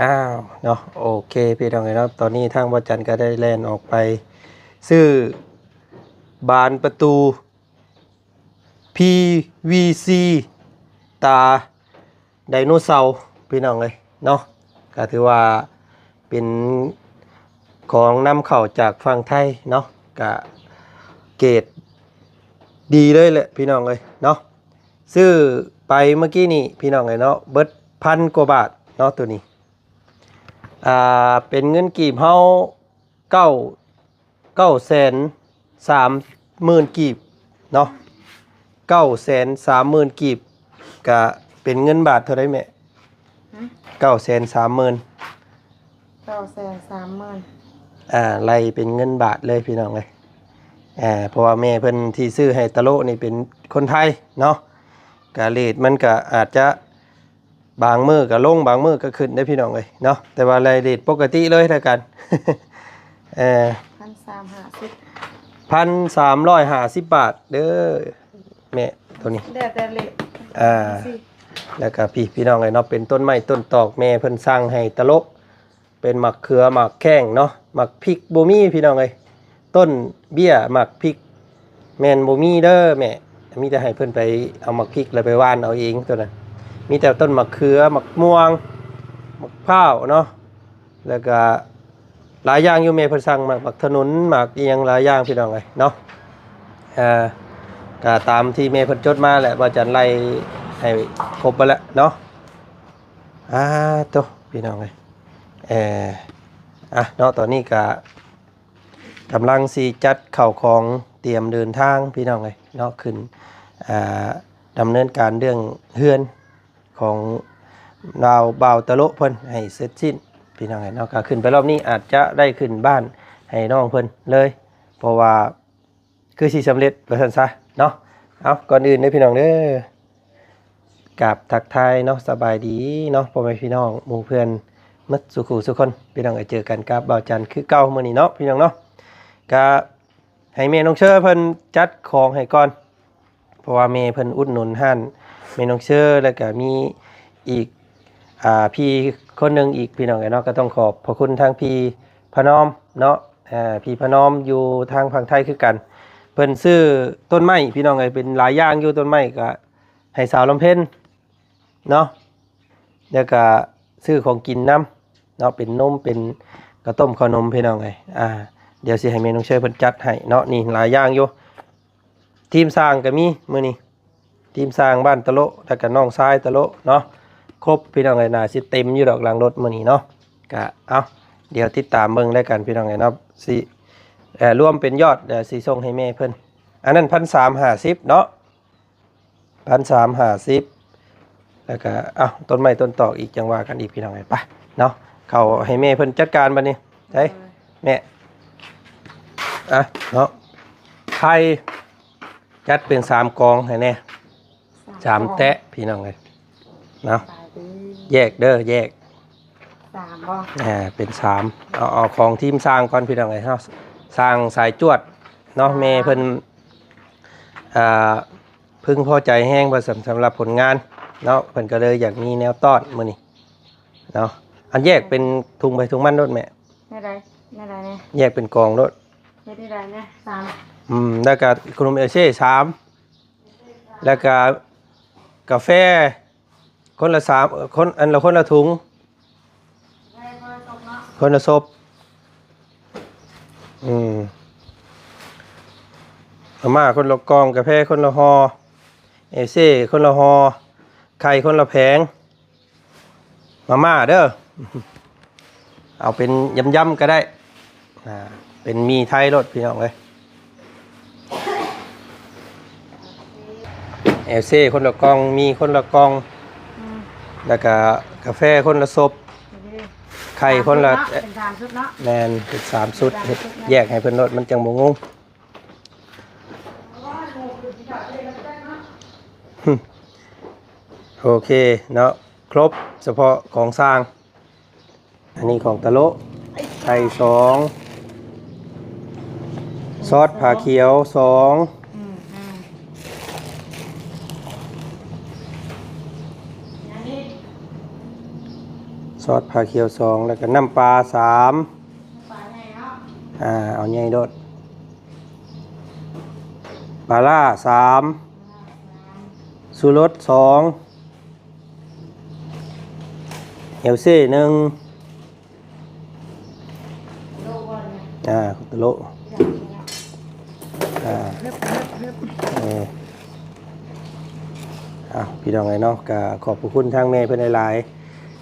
ອ້າວ ເນາະ ໂອເຄ ພີ່ນ້ອງເອີຍເນາະ ຕອນນີ້ທາງບ່າວຈັນກໍໄດ້ແລ່ນອອກໄປຊື້ບານປະຕູ ພີວີຊີ ຕາໄດໂນເສົາ ພີ່ນ້ອງເອີຍເນາະ ກໍຖືວ່າເປັນຂອງນຳເຂົ້າຈາກຝັ່ງໄທເນາະ ກະເກຣດດີເລີຍແຫຼະ ພີ່ນ້ອງເອີຍເນາະ. ຊື້ໄປເມື່ອກີ້ນີ້ ພີ່ນ້ອງເອີຍເນາະ ເບິດພັນກວ່າບາດເນາະ ໂຕນີ້ ອ່າ ເປັນເງິນກີບເຮົາ ເກົ້າ ເກົ້າແສນສາມໝື່ນກີບເນາະ ເກົ້າແສນສາມໝື່ນກີບ ກະເປັນເງິນບາດເທົ່າໃດແມ່? ຫື? ເກົ້າແສນສາມໝື່ນ ເກົ້າແສນສາມໝື່ນ ອ່າ ໄລ່ເປັນເງິນບາດເລີຍ ພີ່ນ້ອງເອີຍ ອ່າ ເພາະວ່າແມ່ເພິ່ນທີ່ຊື້ໃຫ້ຕະໂລະນີ້ເປັນຄົນໄທເນາະ ກະເຣດມັນກະອາດຈະ ບາງມື້ກໍລົງ ບາງມື້ກໍຂຶ້ນເດ້ ພີ່ນ້ອງເອີຍເນາະ ແຕ່ວ່າໄລ່ເຣດປົກກະຕິເລີຍແລ້ວກັນ ເອີ ພັນສາມຮ້ອຍຫ້າສິບ ພັນສາມຮ້ອຍຫ້າສິບບາດເດີແມ່ ໂຕນີ້ ແລ້ວແຕ່ເລດ ອ່າ ແລ້ວກໍພີ່ ພີ່ນ້ອງເອີຍເນາະ ເປັນຕົ້ນໄມ້ຕົ້ນຕອກ ແມ່ເພິ່ນສັ່ງໃຫ້ຕະໂລະ ເປັນໝາກເຂືອ ໝາກແຂ້ງເນາະ ໝາກພິກບໍ່ມີ ພີ່ນ້ອງເອີຍ ຕົ້ນເບ້ຍ ໝາກພິກ ແມ່ນບໍ່ມີເດີແມ່ ມີແຕ່ໃຫ້ເພິ່ນໄປເອົາໝາກພິກແລ້ວໄປຫວ່ານເອົາເອງໂຕນັ້ນ ມີແຕ່ຕົ້ນໝາກເຂືອ ໝາກມ່ວງ ໝາກພ້າວເນາະ ແລ້ວກະຫຼາຍຢ່າງຢູ່ ແມ່ເພິ່ນສັ່ງໝາກ ໝາກຂະໜຸນ ໝາກອີ່ຫຍັງຫຼາຍຢ່າງ ພີ່ນ້ອງເອີຍເນາະ ເອີ ກະຕາມທີ່ແມ່ເພິ່ນຈົດມາແຫຼະ ວ່າຈະໄລ່ໃຫ້ຄົບໄປແລ້ວເນາະ ອ່າ ໂຕ ພີ່ນ້ອງເອີຍ ເອີ ອ່ະ ເນາະ ຕອນນີ້ກະ ກຳລັງຊິຈັດເຂົ້າຂອງຕຽມເດີນທາງ ພີ່ນ້ອງເອີຍເນາະ ຂຶ້ນ ອ່າ ດຳເນີນການເລື່ອງເຮືອນຂອງລາວ ບ່າວຕະໂລະເພິ່ນໃຫ້ເສັດສິ້ນ ພີ່ນ້ອງເອີຍເນາະ ກໍຂຶ້ນໄປລອບນີ້ອາດຈະໄດ້ຂຶ້ນບ້ານໃຫ້ນ້ອງເພິ່ນເລີຍ ເພາະວ່າຄືຊິສຳເລັດວ່າຊັ້ນຊະເນາະ ເອົາ ກ່ອນອື່ນເດີ ພີ່ນ້ອງເດີ ກາບທັກທາຍເນາະ ສະບາຍດີເນາະ ພໍ່ແມ່ພີ່ນ້ອງໝູ່ເພື່ອນໝົດສູ່ຄູ່ສູ່ຄົນ ພີ່ນ້ອງເອີຍ ເຈີກັນກັບບ່າວຈັນຄືເກົ່າມື້ນີ້ເນາະ ພີ່ນ້ອງເນາະ ກະໃຫ້ແມ່ນ້ອງເຊີເພິ່ນຈັດຂອງໃຫ້ກ່ອນ ເພາະວ່າແມ່ເພິ່ນອຸດໜູນຮ້ານແມ່ນ້ອງເຊີ ແລ້ວກະມີອີກ ອ່າ ພີ່ຄົນໜຶ່ງອີກ ພີ່ນ້ອງເອີຍເນາະ ກໍຕ້ອງຂອບພະຄຸນທາງພີ່ພະນອມເນາະ ອ່າ ພີ່ພະນອມຢູ່ທາງຝັ່ງໄທຄືກັນ ເພິ່ນຊື້ຕົ້ນໄມ້ ພີ່ນ້ອງເອີຍ ເປັນຫຼາຍຢ່າງຢູ່ ຕົ້ນໄມ້ກະ ໃຫ້ສາວລຳເພັນເນາະ ແລ້ວກະຊື້ຂອງກິນນຳເນາະ ເປັນນົມ ເປັນເຂົ້າຕົ້ມເຂົ້າໜົມ ພີ່ນ້ອງເອີຍ ອ່າ ດຽວຊິໃຫ້ແມ່ນ້ອງເຊີເພິ່ນຈັດໃຫ້ເນາະ ນີ້ຫຼາຍຢ່າງຢູ່ ທີມຊ່າງກໍມີມື້ນີ້ ທີມຊ່າງບ້ານຕະໂລະ ແລ້ວກະນ້ອງຊາຍຕະໂລະເນາະ ຄົບ ພີ່ນ້ອງເອີຍ ໜ້າຊິເຕັມຢູ່ດອກຫຼັງລົດມື້ນີ້ເນາະ ກະ ເອົາ ດຽວຕິດຕາມເບິ່ງແລ້ວກັນ ພີ່ນ້ອງເອີຍເນາະ ຊິ ເອີ ລວມເປັນຍອດ ດຽວຊິສົ່ງໃຫ້ແມ່ເພິ່ນ ອັນນັ້ນ ພັນສາມຮ້ອຍຫ້າສິບເນາະ ພັນສາມຮ້ອຍຫ້າສິບ ແລ້ວກະ ເອົາ ຕົ້ນໄມ້ຕົ້ນຕອກອີກ ຈັ່ງວ່າກັນອີກ ພີ່ນ້ອງເອີຍ ໄປເນາະ ເຂົ້າໃຫ້ແມ່ເພິ່ນຈັດການບັດນີ້ ໄດ້ ເອີ ແມ່ ອ່ະ ເນາະ ໄຂ່ ຈັດເປັນສາມກອງໃຫ້ແດ່ ສາມ ສາມ ກອງ ແຕະ ພີ່ນ້ອງເອີຍ ເນາະ ສະບາຍດີ ແຍກເດີ ແຍກ ສາມບໍ່ ອ່າ ເປັນສາມ ເອົາ ເອົາຂອງທີມຊ່າງກ່ອນ ພີ່ນ້ອງເອີຍເນາະ ຊ່າງສາຍຈວດເນາະ ສາມ ແມ່ເພິ່ນ ອ່າ ເພິ່ງພໍໃຈແຮງວ່າຊັ້ນ ສຳລັບຜົນງານເນາະ ເພິ່ນກໍເລີຍຢາກມີແນວຕ້ອນມື້ນີ້ເນາະ ອັນແຍກເປັນທຸງໄປທຸງມັນໂລດແມ່ ແນວໃດ ແນວໃດແດ່ ແຍກເປັນກອງໂລດ ເຮັດແນວໃດແດ່ ສາມ ອືມ ແລ້ວກະຂະໜົມເອເຊສາມ ແລ້ວກະກາແຟ ຄົນລະສາມ ເອີ ຄົນ ອັນລະຄົນລະຖົງ ຄົນລະສົບ ອືມ ມາມ່າຄົນລະກ່ອງ ກາແຟຄົນລະຫໍ່ ເອເຊຄົນລະຫໍ່ ໄຂ່ຄົນລະແຜງ ມາມ່າເດີ ເອົາເປັນຢຳໆກໍໄດ້ ອ່າ ເປັນໝີ່ໄທໂລດ ພີ່ນ້ອງເອີຍ ເອເຊຄົນລະກ່ອງ ໝີ່ຄົນລະກ່ອງ ອືມ ແລ້ວກະກາແຟຄົນລະສົບ ໂອເຄ ໄຂ່ຄົນລະ ເປັນສາມຊຸດເນາະ ເປັນສາມຊຸດເນາະ ແມ່ນ ເປັນສາມຊຸດ ເຮັດແຍກໃຫ້ເພິ່ນໂລດ ມັນຈັ່ງບໍ່ງົງ ໂອເຄເນາະ ຄົບສະເພາະຂອງຊ່າງ ອັນນີ້ຂອງຕະໂລະ ໄຂ່ສອງ ຊອດຜາຂຽວສອງ ອືມ ອືມ ອັນນີ້ ຊ ຊອດຜາຂຽວສອງ ແລ້ວກໍນ້ຳປາສາມ ປາໃຫຍ່ເນາະ ອ່າ ເອົາໃຫຍ່ໂລດ ປາລ້າສາມ ຊູລົດສອງ ແອວເຊໜຶ່ງ ໂລກ່ອນນະ ອ່າ ຕະໂລ ອ່າ ເອີ ເອົາ ພີ່ນ້ອງເອີຍເນາະ ກໍຂອບພະຄຸນທາງແມ່ເພິ່ນຫຼາຍ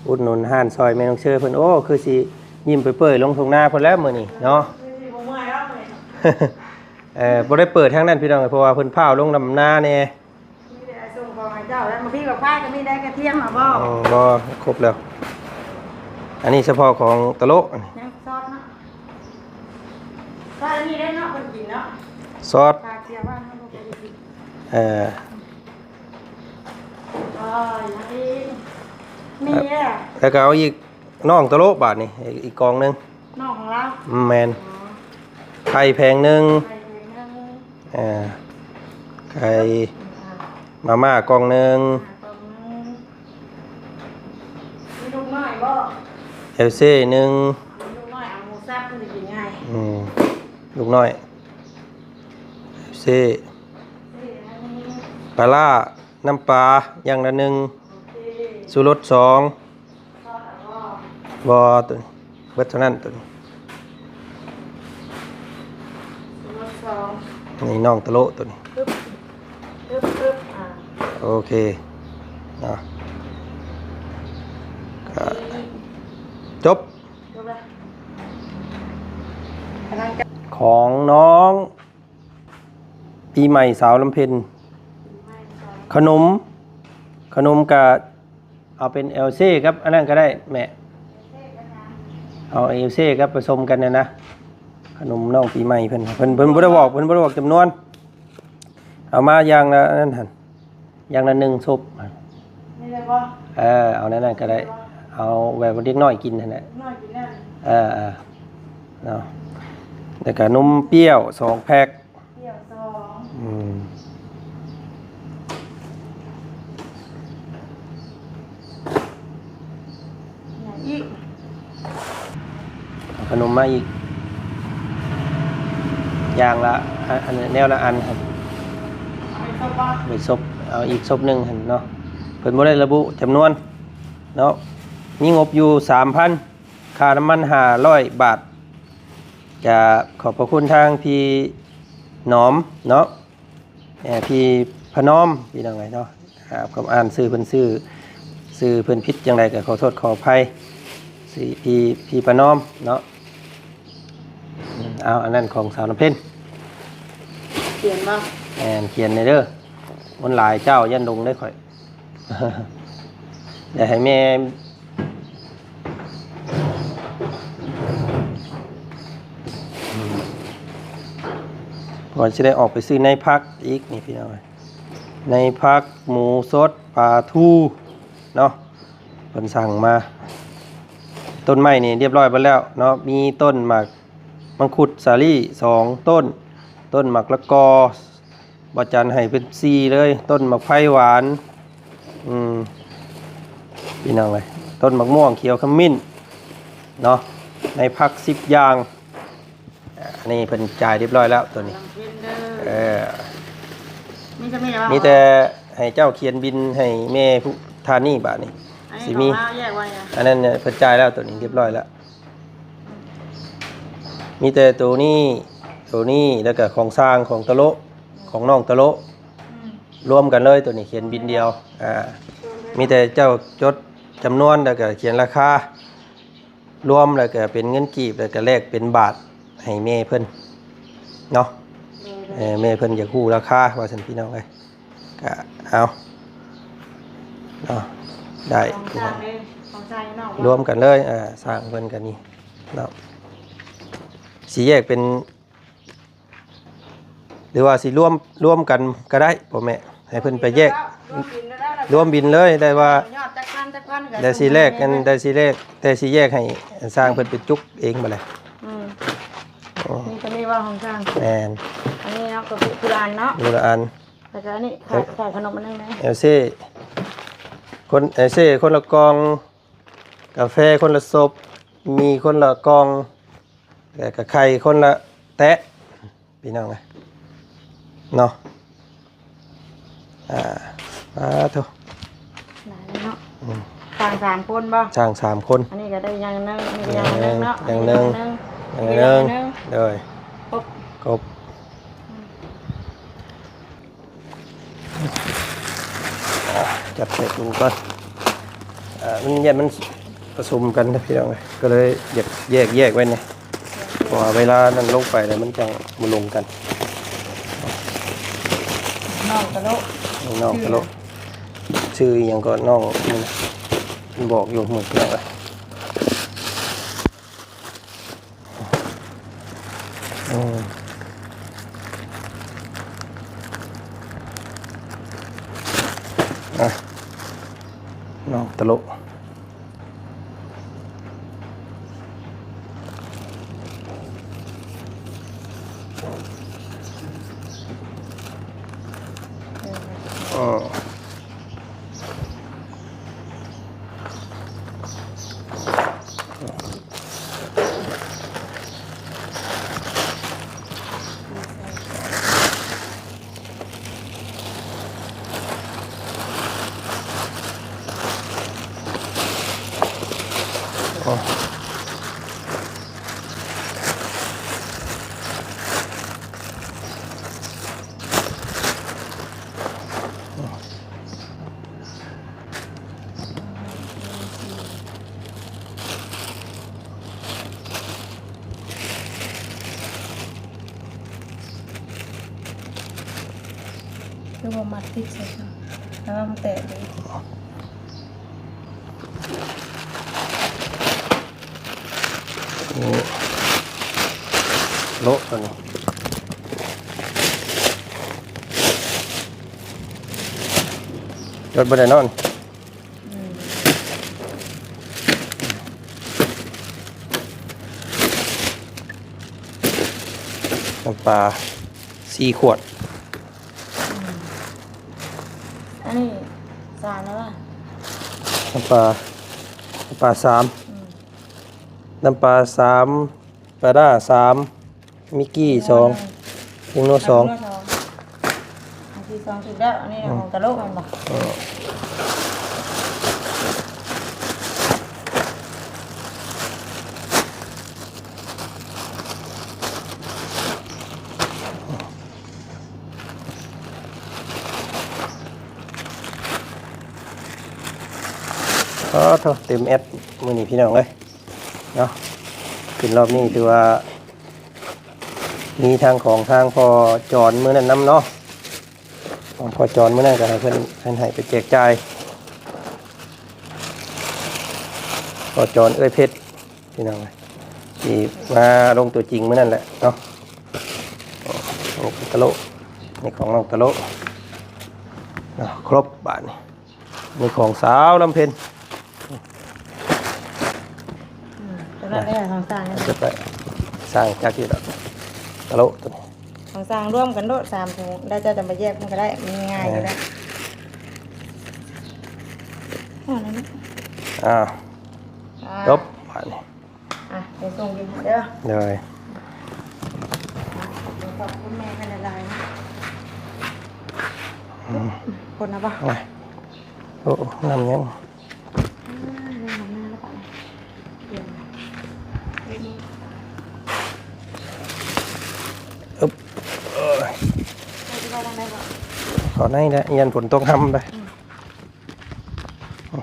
ໆ ອຸດໜູນຮ້ານຊ່ອຍແມ່ນ້ອງເຊີເພິ່ນ. ໂອ້ ຄືຊິຍິ້ມເປີຍໆລົງທົ່ງນາພຸ້ນແລ້ວມື້ນີ້ເນາະ ຄືຊິບໍ່ເມື່ອຍແລ້ວມື້ນີ້ ເອີ ບໍ່ໄດ້ເປີດທາງນັ້ນພີ່ນ້ອງເອີຍ ເພາະວ່າເພິ່ນພ້າວລົງນຳນາແດ່. ມີແຕ່ສົ່ງຂອງໃຫ້ເຈົ້າແລ້ວ ໝາກພີກໝາກພາຍກໍມີໄດ້ ກະທຽມ ເອົາບໍ່? ອືມ ບໍ່ ຄົບແລ້ວ ອັນນີ້ສະເພາະຂອງຕະໂລະ ຍັງຊອດເນາະ ຊອດອັນນີ້ໄດ້ເນາະ ເພິ່ນກິນເນາະ ຊອດ ເອີ ໂອ້ຍ ມີແລ້ວ ແລ້ວກໍເອົາອີກ ນ້ອງຕະໂລະບາດນີ້ ອີກ ອີກກ່ອງໜຶ່ງ ນ້ອງຂອງລາວ ອືມ ແມ່ນ ອໍ ໄຂ່ແຜງໜຶ່ງ ໄຂ່ແຜງໜຶ່ງ ເອີ ໄຂ່ ອ່າ ມາມ່າກ່ອງໜຶ່ງ ອ່າ ກ່ອງໜຶ່ງ ມີລູກນ້ອຍບໍ່? ແອວເຊໜຶ່ງ ມີລູກນ້ອຍ ເອົາໝູສັບມັນຊິກິນງ່າຍ ອືມ ລູກນ້ອຍ ແອວເຊ ເຊອັນໜຶ່ງ ປາລ້າ ນ້ຳປາຢ່າງລະໜຶ່ງ ໂອເຄ ຊູລົດສອງ ບໍ່ ໂຕນີ້ ເບິດເທົ່ານັ້ນໂຕນີ້ ລົດສອງ ນີ້ນ້ອງຕະໂລະໂຕນີ້ ປຶບ ປຶບ ອ່າ ໂອເຄເນາະ ກໍ ນີ້ ຈົບ ຈົບແລ້ວ ຂອງນ້ອງ ປີໃໝ່ສາວລຳເພັນ ຂະໜົມ ຂະໜົມກະເອົາເປັນແອວເຊກັບອັນນັ້ນກໍໄດ້ແມ່ ເອົາແອວເຊກັບປະສົມກັນນະ ຂະໜົມນ້ອງປີໃໝ່ເພິ່ນ ເພິ່ນ ເພິ່ນບໍ່ໄດ້ບອກ ເພິ່ນບໍ່ໄດ້ບອກຈຳນວນ ເອົາມາຢ່າງລະອັນນັ້ນຫັ້ນ ຢ່າງລະໜຶ່ງຊຸບ ນີ້ໄດ້ບໍ່? ເອີ ເອົາແນວນັ້ນກໍໄດ້ ເອົາແບບເດັກນ້ອຍກິນຫັ້ນແຫຼະ ເດັກນ້ອຍກິນນັ້ນ ເອີ ເນາະ ແລ້ວກໍນົມປ່ຽວສອງແພັກ ປ່ຽວສອງ ອືມ ຫຍັງອີກ? ເອົາຂະໜົມມາອີກ ຢ່າງລະ ອັນ ອັນ ແນວລະອັນ ເອົາອີກສົບບໍ່? ເອົາອີກສົບ ເອົາອີກສົບໜຶ່ງຫັ້ນເນາະ ເພິ່ນບໍ່ໄດ້ລະບຸຈຳນວນເນາະ ມີງົບຢູ່ສາມພັນ ຄ່ານ້ຳມັນຫ້າຮ້ອຍບາດ ກະຂອບພະຄຸນທາງພີ່ໜອມເນາະ ເອີ ພີ່ພະນອມ ພີ່ນ້ອງເອີຍເນາະ ອ່າ ຄຳອ່ານຊື່ເພິ່ນຊື່ ຊື່ເພິ່ນຜິດຈັ່ງໃດກໍຂໍໂທດຂໍອະໄພ ຊື່ພີ່ ພີ່ປະນອມເນາະ ເອົາ ອັນນັ້ນຂອງສາວນ້ຳເພັນ ຂຽນບໍ່? ແມ່ນ ຂຽນແດ່ເດີ ມັນຫຼາຍເຈົ້າ ຢ້ານຫຼົງເດ້ຂ້ອຍ. ແລ້ວໃຫ້ແມ່ ກ່ອນຊິໄດ້ອອກໄປຊື້ໃນຜັກອີກນີ້ພີ່ນ້ອງເອີຍ ໃນຜັກ ໝູສົດ ປາທູເນາະ ເພິ່ນສັ່ງມາ ຕົ້ນໄມ້ນີ້ຮຽບຮ້ອຍເບິດແລ້ວເນາະ ມີຕົ້ນໝາກ ມັງຄຸດສາລີສອງຕົ້ນ ຕົ້ນໝາກລະກໍ ບໍ່ຈັນໃຫ້ເປັນສີ່ເລີຍ ຕົ້ນໝາກໄຟຫວານ ອືມ ພີ່ນ້ອງເອີຍ ຕົ້ນໝາກມ່ວງຂຽວຂະມິ້ນເນາະ ໃນຜັກສິບຢ່າງ ອັນນີ້ເພິ່ນຈ່າຍຮຽບຮ້ອຍແລ້ວໂຕນີ້ ເອີ ມີແຕ່ໃຫ້ເຈົ້າຂຽນບິນໃຫ້ແມ່ຜູ້ທ່ານນີ້ບາດນີ້ ອັນນີ້ ຊິມີ ຂອງລາວແຍກໄວ້ ອັນນັ້ນເພິ່ນຈ່າຍແລ້ວ ໂຕນີ້ຮຽບຮ້ອຍແລ້ວ ມີແຕ່ໂຕນີ້ ໂຕນີ້ ແລ້ວກະຂອງຊ່າງ ຂອງຕະໂລະ ຂອງນ້ອງຕະໂລະ ອືມ ລວມກັນເລີຍ ໂຕນີ້ຂຽນບິນດຽວ ອ່າ ມີແຕ່ເຈົ້າຈົດຈຳນວນ ແລ້ວກະຂຽນລາຄາ ລວມແລ້ວກະເປັນເງິນກີບ ແລ້ວກະແລກເປັນບາດໃຫ້ແມ່ເພິ່ນເນາະ ເອີ ແມ່ເພິ່ນຢາກຮູ້ລາຄາວ່າຊັ້ນ ພີ່ນ້ອງເອີຍ. ກະເອົາເນາະ ໄດ້ ຂອງຊ່າງເດ້ ຂອງຊ່າງເນາະ ລວມກັນເລີຍ ເອີ ຊ່າງເພິ່ນກະນີ້ເນາະ ຊິແຍກເປັນ ຫຼືວ່າຊິລວມ ລວມກັນກະໄດ້ ພໍ່ແມ່ ໃຫ້ເພິ່ນໄປແຍກ ລວມບິນເລີຍ ລວມບິນເລີຍ ໄດ້ວ່າ ຍອດຈັກພັນ ຈັກພັນ ແຕ່ຊິແລກ ແຕ່ຊິແລກ ແຕ່ຊິແຍກໃຫ້ຊ່າງເພິ່ນໄປຈຸກເອງບາດນີ້ ອືມ ໂອ້ ມີແຕ່ນີ້ວ່າຂອງຊ່າງ ແມ່ນ ອັນນີ້ເນາະ ກໍຄືລະອັນເນາະ ລະອັນ ແລ້ວກໍອັນນີ້ ຂາຍ ຂາຍຂະໜົມອັນໜຶ່ງແດ່ ແອວເຊ ຄົນ ແອວເຊ ຄົນລະກ່ອງ ກາແຟຄົນລະສົບ ໝີ່ຄົນລະກ່ອງ ແລ້ວກະໄຂ່ຄົນລະແຕະ ພີ່ນ້ອງເອີຍເນາະ. ອ່າ ສາທຸ ຫຼາຍແລ້ວເນາະ. ອືມ ສ້າງສາມຄົນບໍ່? ສ້າງສາມຄົນ. ອັນນີ້ກໍໄດ້ຢ່າງໜຶ່ງ ອັນນີ້ກໍຢ່າງໜຶ່ງເນາະ. ຢ່າງໜຶ່ງ ອັນນີ້ກໍຢ່າງໜຶ່ງ ຢ່າງໜຶ່ງ ໂດຍ ຄົບ ຄົບ. ອືມ ອ່າ ຈັດໃສ່ຖົງກ່ອນ. ອ່າ ມັນ ຢ້ານມັນປະສົມກັນນະພີ່ນ້ອງເອີຍ ກໍເລີຍຢາກແຍກ ແຍກໄວ້ແດ່ ເພາະວ່າເວລານັ້ນລົງໄປແລ້ວມັນຈັ່ງບໍ່ລົງກັນ. ນ້ອງຕະໂລະ ນ້ອງຕະໂລະ ຊື່ອີຫຍັງກໍນ້ອງ ມັນບອກຢູ່ມື້ກີ້ເນາະ. ອືມ ອ່ະ ນ້ອງຕະໂລະ. ຄືວ່າມັດຕິດໃສ່ກັນ ແລ້ວມັນແຕກເດ້. ໂອ້ ໂລະຕົວນີ້ ຈົດບໍ່ໄດ້ເນາະ. ອືມ ນ້ຳປາສີ່ຂວດ. ອືມ ອັນນີ້ສາມແລ້ວຫວາ? ນ້ຳປາ ນ້ຳປາສາມ. ອືມ ນ້ຳປາສາມ ປາດ້າສາມ ມິກກີ້ສອງ ຜົງນົວສອງ ຜົງນົວສອງ ອັນທີ່ສອງຖືກແລ້ວ. ອັນນີ້ ອືມ ຂອງຕະໂລະແມ່ນບໍ່? ເອີ ອໍ ໂທ້ ເຕັມແອັດມື້ນີ້ພີ່ນ້ອງເອີຍເນາະ. ຂຶ້ນຮອບນີ້ຖືວ່າມີທາງຂອງທາງພໍ່ຈອນມື້ນັ້ນນຳເນາະ. ຂອງພໍ່ຈອນມື້ນັ້ນກໍໃຫ້ເພິ່ນ ເພິ່ນໃຫ້ໄປແຈກຈ່າຍ ພໍ່ຈອນເອື້ອຍເພັດ ພີ່ນ້ອງເອີຍ ທີ່ມາລົງຕົວຈິງມື້ນັ້ນແຫຼະເນາະ. ໂອ້ ຕະໂລະ ນີ້ຂອງນ້ອງຕະໂລະເນາະ. ຄົບບາດນີ້ ນີ້ຂອງສາວລຳເພັນ. ອືມ ຕົວນັ້ນແຫຼະຂອງສ້າງ ຈະໄປສ້າງຈັກຢູ່ດອກ ຕະໂລະຕົວນີ້. ຂອງສ້າງລວມກັນໂລດ ສາມຖົງ ແລ້ວເຈົ້າຈະມາແຍກມັນກໍໄດ້ ມັນງ່າຍຢູ່ແລ້ວ. ພໍແລ້ວເນາະ ອ້າວ ຈົບບາດນີ້. ອ່ະ ໄປສົ່ງຢູ່ເດີ ໂດຍ. ຂອບຄຸນແມ່ເພິ່ນຫຼາຍໆເນາະ. ອືມ ຄົນນະບໍ່? ໂອ້ ນ້ຳຍັງ ອຶບ ເອີຍ ເຈົ້າຊິໄປທາງໃດບໍ່? ເຂົ້າໃນແຫຼະ ຢ້ານຝົນຕົກຮ່ຳໄດ໋. ອືມ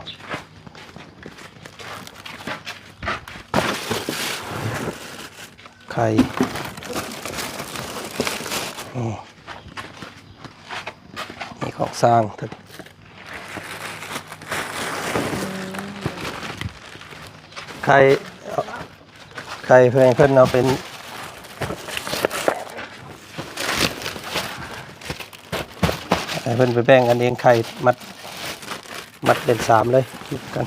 ໄຂ່ ນີ້ ນີ້ຂອງສ້າງ ໄຂ່ ໄຂ່ເພື່ອໃຫ້ເພິ່ນເອົາເປັນ ໃຫ້ເພິ່ນໄປແບ່ງກັນເອງ ໄຂ່ມັດ ມັດເປັນສາມເລີຍ ມັດກັນ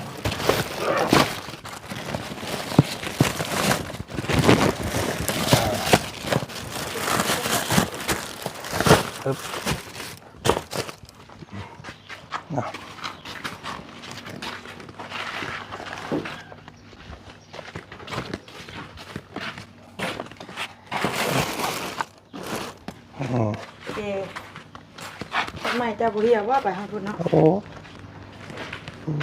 ອຶບ ນະ. ເຈົ້າບໍ່ຫ່ຽວບໍ່ ໄປທາງພຸ້ນເນາະ? ໂອ້ ອືມ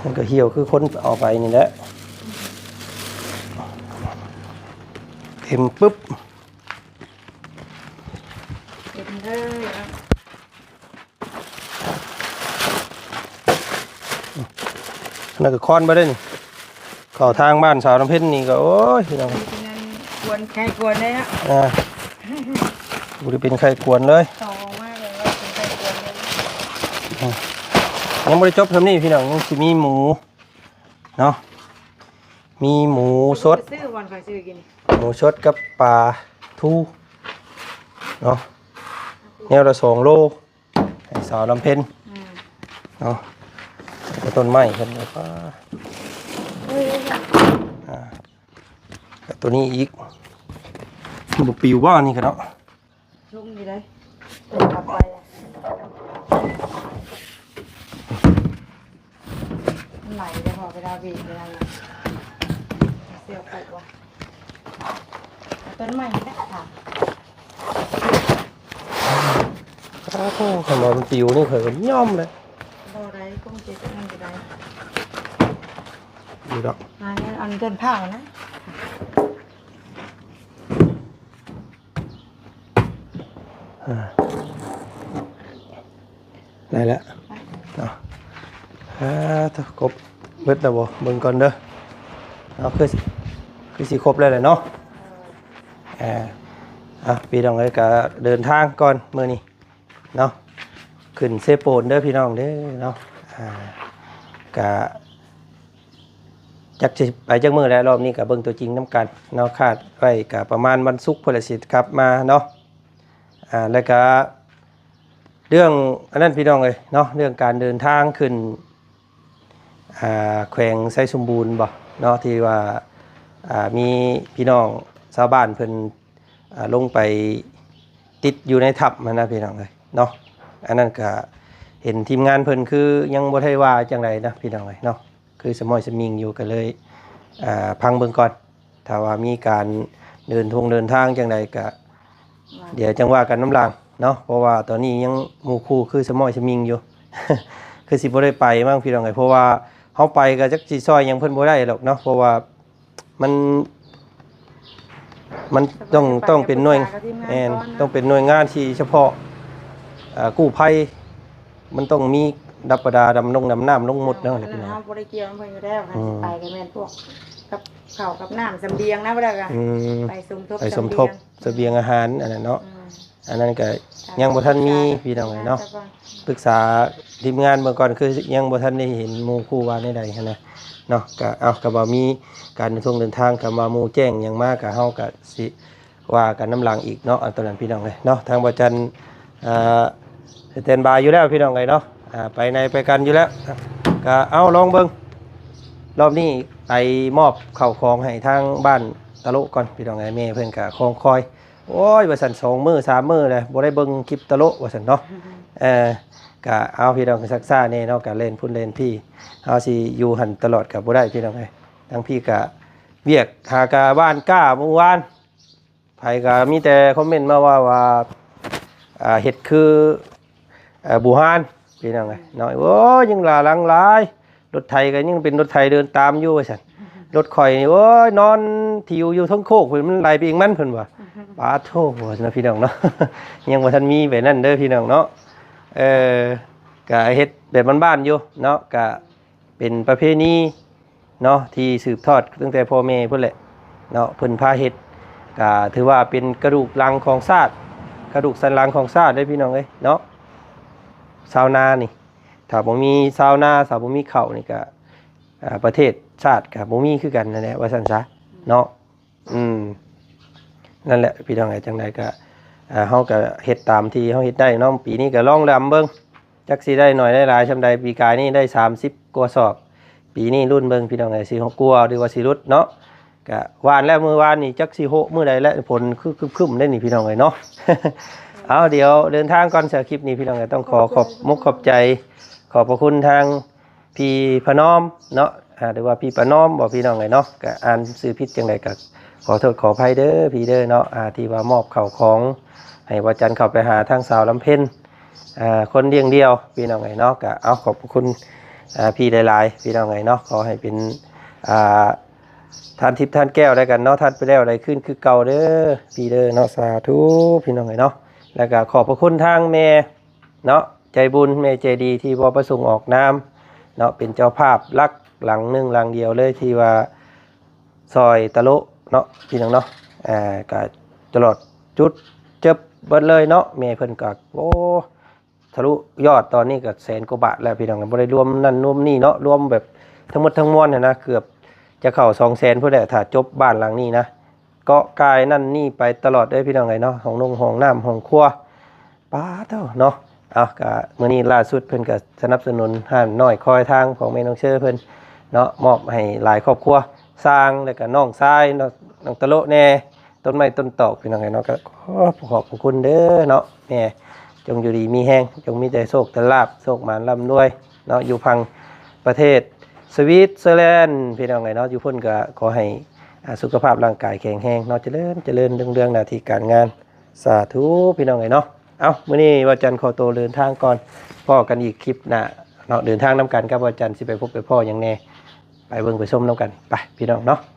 ມັນກໍຫ່ຽວຄືຄົນເອົາໄປນີ້ແຫຼະ ເຕັມປຶບ ເຕັມເລີຍ. ອັນນັ້ນກໍຄອນໄປເດ້ນີ້ ເຂົ້າທາງບ້ານສາວນ້ຳເພັນນີ້ກໍ ໂອ້ຍ ພີ່ນ້ອງ ເປັນອັນກວນ ໄຂ້ກວນໄດ້ເນາະ ອ່າ ບໍ່ໄດ້ເປັນໄຂ້ກວນເລີຍ ເຂົ້າອອກມາກໍວ່າເປັນໄຂ້ກວນເລີຍ ອ່າ ຍັງບໍ່ໄດ້ຈົບສ່ຳນີ້ພີ່ນ້ອງ ຍັງຊິມີໝູເນາະ ມີໝູສົດ ຊື້ບ່ອນຂ້ອຍຊື້ກິນ ໝູສົດກັບປາທູເນາະ ແນວລະສອງໂລ ໃຫ້ສາວລຳເພັນ ອືມ ເນາະ ແລ້ວກໍຕົ້ນໄມ້ເພິ່ນກໍ ອ່າ ແລ້ວໂຕນີ້ອີກ ມັນບໍ່ປິວບໍ່ ອັນນີ້ກໍເນາະ ຊຸ່ມຢູ່ເດ້ ເປັນກັບໄປ ມັນໄຫຼເດ້ ພໍເວລາບີບເວລາຫຍັງ ເສຍປຸກວ່າ ເອົາຕົ້ນໄມ້ນີ້ແຫຼະ ຖ້າ ໂອ້ໂຫ ຄັນວ່າມັນປິວນີ້ ຂ້ອຍກໍຍອມແຫຼະ ບໍ່ໄດ້ ຄົງເຈັບອັນນັ້ນກໍໄດ້ ຢູ່ດອກ ຫາເງິນອັນຕົ້ນພ້າວນະ. ອ່າ ໄດ້ແລ້ວເນາະ ອ່າ ໂທ້ ຄົບເບິດແລ້ວບໍ່ ເບິ່ງກ່ອນເດີ ເອົາ ຄື ຄືຊິຄົບແລ້ວແຫຼະເນາະ ອ່າ ອ່ະ ພີ່ນ້ອງເອີຍ ກະເດີນທາງກ່ອນມື້ນີ້ເນາະ ຂຶ້ນເຊໂປນເດີພີ່ນ້ອງເດີເນາະ ອ່າ ກະ ຈັກຊິໄປຈັກມື້ແລ້ວ ລອບນີ້ກໍເບິ່ງຕົວຈິງນຳກັນເນາະ ຄາດໄວ້ກໍປະມານວັນສຸກພຸ້ນແຫຼະ ຊິກັບມາເນາະ ອ່າ ແລ້ວກໍເລື່ອງອັນນັ້ນພີ່ນ້ອງເອີຍເນາະ ເລື່ອງການເດີນທາງຂຶ້ນ ອ່າ ແຂວງໄຊສົມບູນບໍເນາະ ທີ່ວ່າ ອ່າ ມີພີ່ນ້ອງຊາວບ້ານເພິ່ນ ອ່າ ລົງໄປຕິດຢູ່ໃນຖ້ຳຫັ້ນນະພີ່ນ້ອງເອີຍເນາະ ອັນນັ້ນກະເຫັນທີມງານເພິ່ນຄືຍັງບໍ່ໄດ້ວ່າຈັ່ງໃດນະພີ່ນ້ອງເອີຍເນາະ ຄືສະໝ້ອຍສະມິງຢູ່ ກໍເລີຍ ອ່າ ຟັງເບິ່ງກ່ອນ ຖ້າວ່າມີການເດີນທົງເດີນທາງຈັ່ງໃດກະ ວ່າ ດຽວຈັ່ງວ່າກັນນຳຫຼັງເນາະ ເພາະວ່າຕອນນີ້ຍັງໝູ່ຄູ່ຄືສະໝ້ອຍສະມິງຢູ່ ຄືຊິບໍ່ໄດ້ໄປມັ້ງພີ່ນ້ອງເອີຍ ເພາະວ່າເຮົາໄປກໍຈັກຊິຊ່ອຍຫຍັງເພິ່ນບໍ່ໄດ້ດອກເນາະ ເພາະວ່າ ມັນ ມັນຕ້ອງ ຕ້ອງເປັນໜ່ວຍ ແມ່ນ ຕ້ອງເປັນໜ່ວຍງານທີ່ສະເພາະ ເອີ ກູ້ໄພ ມັນຕ້ອງມີດັບປະດາ ດຳລົງ ດຳນ້ຳລົງໝົດເນາະ ເຮົາບໍ່ໄດ້ກ່ຽວນຳເພິ່ນຢູ່ແລ້ວ ຄັນຊິໄປກໍແມ່ນພວກກັບເຂົ້າກັບນ້ຳ ສຳບຽງນະ ບໍ່ໄດ້ກະ ອືມ ໄປສົມທົບ ໄປສົມທົບ ສຳບຽງອາຫານ ອັນນັ້ນເນາະ ອືມ ອັນນັ້ນກໍຍັງບໍ່ທັນມີພີ່ນ້ອງເອີຍເນາະ ປຶກສາທີມງານເບິ່ງກ່ອນ ຄືຍັງບໍ່ທັນໄດ້ເຫັນໝູ່ຄູ່ວ່າແນວໃດຫັ້ນນະເນາະ ກໍເອົາ ກໍວ່າມີການເດີນທາງ ເດີນທາງ ຄັນວ່າໝູ່ແຈ້ງຫຍັງມາ ກໍເຮົາກໍຊິວ່າກັນນຳຫຼັງອີກເນາະ ອັນຕົວນັ້ນພີ່ນ້ອງເອີຍເນາະ ທາງບໍ່ຈັນ ເອີ ສະແຕນບາຍຢູ່ແລ້ວພີ່ນ້ອງເອີຍເນາະ ອ່າ ໄປໃນໄປກັນຢູ່ແລ້ວ ກໍເອົາ ລອງເບິ່ງ ລອບນີ້ໄປມອບເຂົ້າຂອງໃຫ້ທາງບ້ານຕະໂລະກ່ອນພີ່ນ້ອງເອີຍ ແມ່ເພິ່ນກໍຄອງຄອຍ ໂອ້ຍ ວ່າຊັ້ນ ສອງມື້ສາມມື້ແລ້ວ ບໍ່ໄດ້ເບິ່ງຄລິບຕະໂລະ ວ່າຊັ້ນເນາະ ເອີ ກະເອົາ ພີ່ນ້ອງ ຊັກຊ້າແດ່ເນາະ ກະແລ່ນພຸ້ນແລ່ນພີ້ ເຮົາຊິຢູ່ຫັ້ນຕະຫຼອດກະບໍ່ໄດ້ ພີ່ນ້ອງເອີຍ ທາງພີ້ກະວຽກ ຫາກະບ້ານກ້າເມື່ອວານ ໃຜກະມີແຕ່ຄອມເມັນມາວ່າ ວ່າ ອ່າ ເຮັດຄື ເອີ ບູຮານ ພີ່ນ້ອງເອີຍເນາະ ໂອ້ຍ ຍັງຫຼາຫຼັງຫຼາຍ ລົດໄຖກໍຍັງເປັນລົດໄຖເດີນຕາມຢູ່ວ່າຊັ້ນ ລົດຂ້ອຍນີ້ ໂອ້ຍ ນອນຖິວຢູ່ເທິງໂຄກພຸ້ນ ມັນໄຫຼໄປເອງມັນ ເພິ່ນວ່າ ປາດໂທ້ ວ່າຊັ້ນນະ ພີ່ນ້ອງເນາະ ຍັງບໍ່ທັນມີແບບນັ້ນເດີ ພີ່ນ້ອງເນາະ ເອີ ກະເຮັດແບບບ້ານໆຢູ່ເນາະ ກະເປັນປະເພນີເນາະ ທີ່ສືບທອດຕັ້ງແຕ່ພໍ່ແມ່ພຸ້ນແຫຼະເນາະ ເພິ່ນພາເຮັດ ກະຖືວ່າເປັນກະດູກຫຼັງຂອງຊາດ ກະດູກສັນຫຼັງຂອງຊາດເດ້ ພີ່ນ້ອງເອີຍເນາະ ຊາວນານີ້ ຖ້າບໍ່ມີຊາວນາ ຖ້າບໍ່ມີເຂົ້ານີ້ກະ ອ່າ ປະເທດຊາດກະບໍ່ມີຄືກັນນັ້ນແຫຼະ ວ່າຊັ້ນຊະເນາະ ອືມ ນັ້ນແຫຼະ ພີ່ນ້ອງເອີຍ ຈັ່ງໃດກະ ເຮົາກະເຮັດຕາມທີ່ເຮົາເຮັດໄດ້ເນາະ ປີນີ້ກະລອງດຳເບິ່ງ ຈັກຊິໄດ້ໜ້ອຍໄດ້ຫຼາຍສ່ຳໃດ ປີກາຍນີ້ໄດ້ສາມສິບກວ່າສອບ ປີນີ້ລຸ້ນເບິ່ງ ພີ່ນ້ອງເອີຍ ຊິກວ່າ ຫຼືວ່າຊິຫຼຸດເນາະ ກະຫວ່ານແລ້ວມື້ວານນີ້ ຈັກຊິໂຮະມື້ໃດແລ້ວ ຝົນຄືຄຶ້ມໆເດ້ນີ້ ພີ່ນ້ອງເອີຍເນາະ ເອົາ ດຽວເດີນທາງກ່ອນ ສຳລັບຄລິບນີ້ ພີ່ນ້ອງເອີຍ ຕ້ອງຂໍຂອບມຸກຂອບໃຈ ຂອບພະຄຸນທາງ ພີ່ພະນອມເນາະ ອ່າ ຫຼືວ່າພີ່ປະນອມບໍ ພີ່ນ້ອງເອີຍເນາະ ກະອ່ານຊື່ຜິດຈັ່ງໃດກະຂໍໂທດຂໍອະໄພເດີ ພີ່ເດີເນາະ ອ່າ ທີ່ວ່າມອບເຂົ້າຂອງໃຫ້ວ່າຈັນເຂົ້າໄປຫາທາງສາວລຳເພັນ ອ່າ ຄົນລ້ຽງດ່ຽວ ພີ່ນ້ອງເອີຍເນາະ. ກໍເອົາ ຂອບພະຄຸນ ອ່າ ພີ່ຫຼາຍໆ ພີ່ນ້ອງເອີຍເນາະ. ຂໍໃຫ້ເປັນ ອ່າ ທານທິບທານແກ້ວແລ້ວກັນເນາະ, ທານໄປແລ້ວໄດ້ຄືນຄືເກົ່າເດີ ພີ່ເດີເນາະ. ສາທຸ ພີ່ນ້ອງເອີຍເນາະ. ແລ້ວກໍຂອບພະຄຸນທາງແມ່ເນາະ ໃຈບຸນ ແມ່ໃຈດີ ທີ່ບໍ່ປະສົງອອກນາມເນາະ, ເປັນເຈົ້າພາບຫຼັກຫຼັງໜຶ່ງຫຼັງດຽວເລີຍ ທີ່ວ່າ ຊອຍຕະໂລະເນາະ ພີ່ນ້ອງເນາະ. ອ່າ ກະຕະຫຼອດຈຸດເຈັບເບິດເລີຍເນາະ. ແມ່ເພິ່ນກະ ໂອ້ ທະລຸຍອດຕອນນີ້ກະແສນກວ່າບາດແລ້ວ ພີ່ນ້ອງ, ບໍ່ໄດ້ລວມນັ້ນລວມນີ້ເນາະ, ລວມແບບທັງໝົດທັງມວນຫັ້ນນະ ເກືອບຈະເຂົ້າສອງແສນພຸ້ນແຫຼະ ຖ້າຈົບບ້ານຫຼັງນີ້ນະ. ເກາະກາຍນັ້ນນີ້ໄປຕະຫຼອດເດີ ພີ່ນ້ອງເອີຍເນາະ, ຫ້ອງນົງຫ້ອງນ້ຳຫ້ອງຄົວ ປາໂທ້ເນາະ. ເອົາ ກະມື້ນີ້ລ່າສຸດເພິ່ນກະສະໜັບສະໜູນຮ້ານນ້ອຍຄອຍທາງຂອງແມ່ນ້ອງເຊີເພິ່ນເນາະ, ມອບໃຫ້ຫຼາຍຄອບຄົວ, ຊ່າງ ແລ້ວກະນ້ອງຊາຍເນາະ, ນ້ອງຕະໂລະແດ່, ຕົ້ນໄມ້ຕົ້ນຕອກ ພີ່ນ້ອງເອີຍເນາະ. ກະຂໍຂອບພະຄຸນເດີເນາະແມ່, ຈົ່ງຢູ່ດີມີແຮງ, ຈົ່ງມີແຕ່ໂຊກແຕ່ລາບ, ໂຊກໝານລ່ຳລວຍເນາະ, ຢູ່ພັງປະເທດສະວິດເຊີແລນ ພີ່ນ້ອງເອີຍເນາະ. ຢູ່ພຸ້ນກະຂໍໃຫ້ ອ່າ ສຸຂະພາບຮ່າງກາຍແຂງແຮງເນາະ, ຈະເລີນ ຈະເລີນເລື່ອງໆ ໜ້າທີ່ການງານ. ສາທຸ ພີ່ນ້ອງເອີຍເນາະ. ເອົ້າ ມື້ນີ້ວ່າຈັນຂໍໂຕເດີນທາງກ່ອນ, ພໍ້ກັນອີກຄລິບໜ້າເນາະ, ເດີນທາງນຳກັນກັບວ່າຈັນ ຊິໄປພົບໄປພໍ້ຫຍັງແດ່ ໄປເບິ່ງໄປຊົມນຳກັນ ໄປ ພີ່ນ້ອງເນາະ.